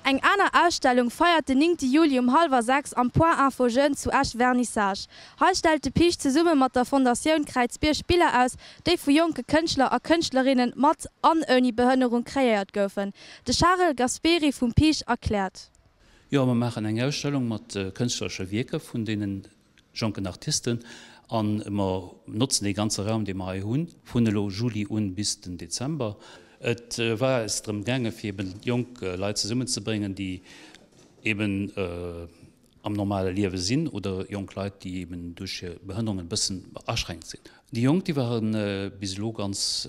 Eng aner Ausstellung feiert den 9 Juli um hallwer 6 am Point Info Jeunes zu Esch Vernissage. Hei stellt de PIG zesumme mat der Fondatioun Kräizbierg Biller aus, déi vu jonke Kënschtler a Kënschtlerinne mat an ouni Behënnerung kreéiert goufen. De Charel Gasperi vum PIG erkläert. Jo, mer maachen eng Ausstellung mat kënschtleresche Wierker vun deenen jonken Artisten an mer notzen dee ganze Raum, dee mer hei hunn, vun elo Juli un bis den Dezember. Et war eis drëm gaange fir eben jonk Leit zesummenzebréngen, déi eben am normale Liewe sinn oder jonk Leit, déi eben duerch hir Behënnerung e bëssen aschränkt sinn. Déi Jonk, déi ware bis elo ganz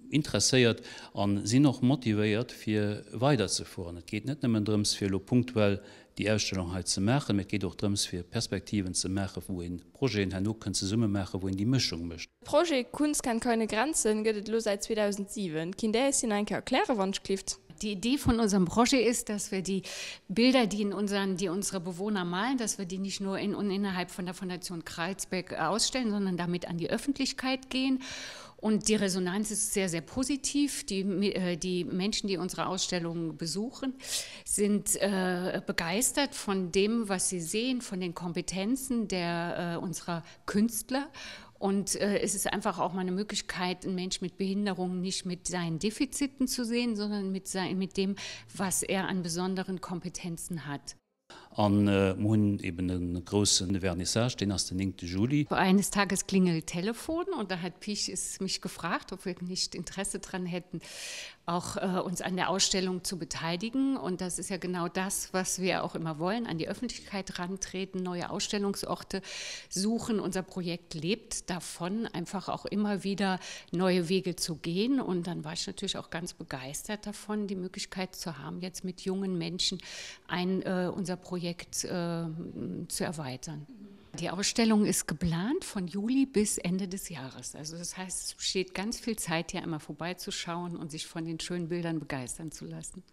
interesséiert a sinn och motivéiert fir weiderzefueren. Et geet net nëmmen drëms fir elo punktuell déi Ausstellung hei ze maachen, mee et geet och drëms fir Perspektiven ze maachen, wou ee Projeten herno kënnt zesumme maachen, wou een déi Mëschung mécht. De Projet Kunst kennt keine Grenzen gëtt et elo säit 2007. Kinnt Där eis deen eng Kéier erklären, wann ech clift? Die Idee von unserem Projet ist, dass wir die Bilder, die in unseren, die unsere Bewohner malen, dass wir die nicht nur in, und innerhalb von der Fondation Kreuzberg ausstellen, sondern damit an die Öffentlichkeit gehen. Und die Resonanz ist sehr, sehr positiv. Die, äh, die Menschen, die unsere Ausstellung besuchen, sind äh, begeistert von dem, was sie sehen, von den Kompetenzen der, äh, unserer Künstler. Und äh, es ist einfach auch mal eine Möglichkeit, einen Mensch mit Behinderung nicht mit seinen Defiziten zu sehen, sondern mit, sein, mit dem, was er an besonderen Kompetenzen hat. An mer hunn eben e grousse Vernissage, deen ass den 9 Juli. Eines Tages klingelt Telefon und da hat Pich es mich gefragt, ob wir nicht Interesse dran hätten, auch äh, uns an der Ausstellung zu beteiligen. Und das ist ja genau das, was wir auch immer wollen, an die Öffentlichkeit rantreten, neue Ausstellungsorte suchen. Unser Projekt lebt davon, einfach auch immer wieder neue Wege zu gehen. Und dann war ich natürlich auch ganz begeistert davon, die Möglichkeit zu haben, jetzt mit jungen Menschen ein äh, unser Projekt äh, zu erweitern. Die Ausstellung ist geplant von Juli bis Ende des Jahres. Also das heißt, es besteht ganz viel Zeit, hier einmal vorbeizuschauen und sich von den schönen Bildern begeistern zu lassen.